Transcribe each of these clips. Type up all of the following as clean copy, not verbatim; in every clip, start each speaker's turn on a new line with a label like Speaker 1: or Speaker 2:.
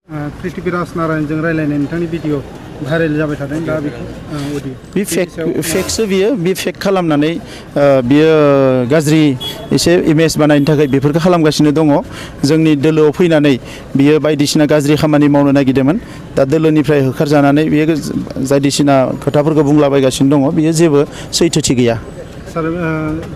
Speaker 1: पृथ्वीराज नारायणजों रायलायनाय नोंथांनि video viral जाबाय थादों दा बेखौ अडिअ
Speaker 2: बे फेकसो बियो बे फेक खालामनानै बियो गाज्रि एसे इमेज बानायनो थाखाय बेफोरखौ खालामगासिनो दङ जोंनि दोलोआव फैनानै बियो बायदिसिना गाज्रि खामानि मावनो नागिरदोंमोन दा दोलोनिफ्राय होखारजानानै बियो बायदिसिना खोथाफोरखौ बुंलाबायगासिनो दङ बियो जेबो सैथोथि गैया
Speaker 1: सार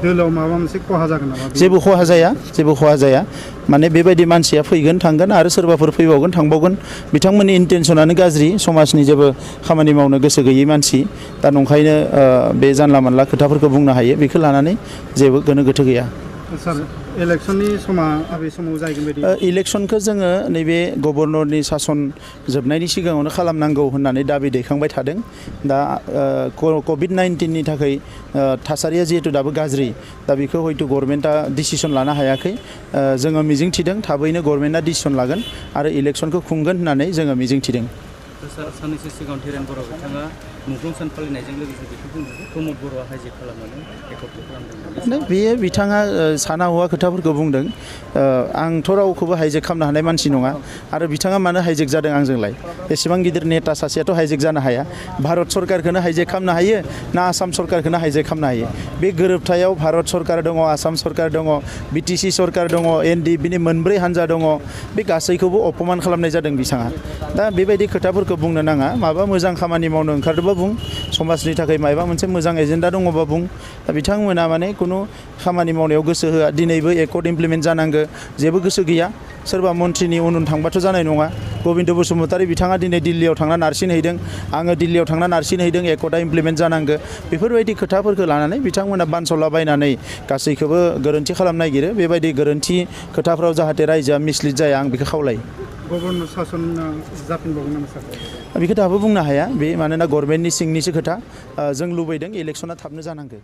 Speaker 1: दोलोआव माबा मोनसे खहा जागोन नामा
Speaker 2: जेबो खहा जाया माने बेबायदि मानसिया फैगोन थांगोन आरो सोरबाफोर फैबावगोन थांबावगोन बिथांमोननि इन्टेनसनानो गाज्रि समाजनि जेबो खामानि मावनो गोसो गैयै मानसि दा नंखायनो बे जानला मानला खोथाफोरखौ बुंनो हायो बेखौ लानानै जेबो गोनो गोथो गैया
Speaker 1: सार इलेक्शननि समा बबे समाव जागोन बायदि
Speaker 2: इलेक्शनखौ जोङो नैबे गभर्नरनि सासन जोबनायनि सिगाङावनो खालामनांगौ होननानै दाबि दैखांबाय थादों दा COVID-19नि थाखाय थासारिया जिहेतु दाबो गाज्रि दा बेखौ हयथ' गभर्नमेन्टआ डिसिसन लानो हायाखै जोङो मिजिंथिदों थाबैनो गभर्नमेन्टआ डिसिसन लागोन आरो इलेक्शनखौ खुंगोन होननानै जोङो मिजिंथिदों
Speaker 3: साननैसो सिगां धीरेन बर' बिथाङा मुंख्लं सान फालिनायजों लोगोसे बेखौ बुंदों प्रमद बर'आ हाइजेक खालामनानै एकत्र खालामदों
Speaker 2: बेयो बिथाङा साना हौवा खोथाफोरखौ बुंदों आंथ' रावखौबो हाइजेक खालामनो हानाय मानसि नङा आरो बिथाङा मानो हाइजेक जादों आंजोंलाय एसेबां गिदिर नेता सासेयाथ' हाइजेक जानो हाया भारत सरकारखौनो हाइजेक खालामनो हायो ना आसाम सरकारखौनो हाइजेक खालामनो हायो बे गोरोबथायाव भारत सरकार दङ आसाम सरकार दङ BTC सरकार दङ NDBनि मोनब्रै हान्जा दङ बे गासैखौबो अपमान खालामनाय जादों बिथाङा दा बेबायदि खोथाफोरखौ बुंनो नाङा माबा मोजां खामानि मावनो ओंखारदोंबा बुं समाजनि थाखाय माबा मोनसे मोजां एजेन्डा दङबा बुं दा बिथांमोना माने खुनु खामानि मावनायाव गोसो होआ दिनैबो एकर्ड इमप्लिमेन्ट जानांगौ जेबो गोसो गैया सोरबा मन्थ्रिनि उन थांबाथ' जानाय नङा गबिन्द बसुमतारी बिथाङा दिनै दिल्लीयाव थांना नारसिन हैदों आङो दिल्लीयाव थांना नारसिन हैदों एकर्डआ इमप्लिमेन्ट जानांगौ बेफोरबायदि खोथाफोरखौ लानानै बिथांमोना बानस'लाबायनानै गासैखौबो गोरोन्थि खालामनो नागिरो बेबायदि गोरोन्थि खोथाफ्राव जाहाथे रायजोआ मिसलिड जाया आं बेखौ खावलायो
Speaker 1: गभर्नर सासन जाफिनबावगोन नामा सार
Speaker 2: बेखौ दाबो बुंनो हाया बे मानोना गभर्नमेन्टनि सिंनिसो खोथा जों लुबैदों इलेक्शना थाबनो जानांगौ